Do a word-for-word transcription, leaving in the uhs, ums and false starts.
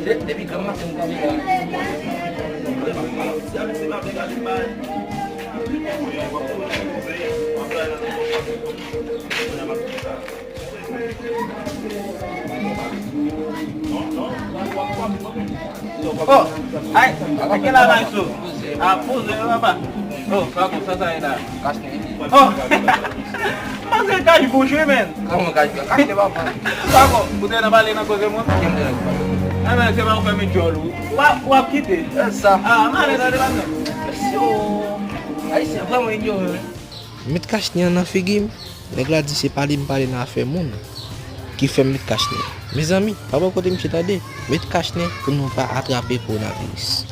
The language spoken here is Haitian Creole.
Depi granm maten m tande la. Oh, ay, ke la bay so. A poze yo papa. Oh, pa kon sa sa ye la. Kach nèg. Oh. Manzè kach bouch wi men. Kòman kach? Kach nèg papa. Pa kon, ou te nan pale nan koze mwen. Kèm de nèg papa. A men se pa ou fè men djòl ou. W ap kite. E sa. A, malè sa de la men. Mesye, ayisyen vrèman ignoran. Met kach nèg nan figi m. Nèg la di se pa li m pale nan afè moun ki fè m met kach nèg. Mezanmi, pa bò kote misye tande, met kach nèg pou nou pa atrape kowonaviris.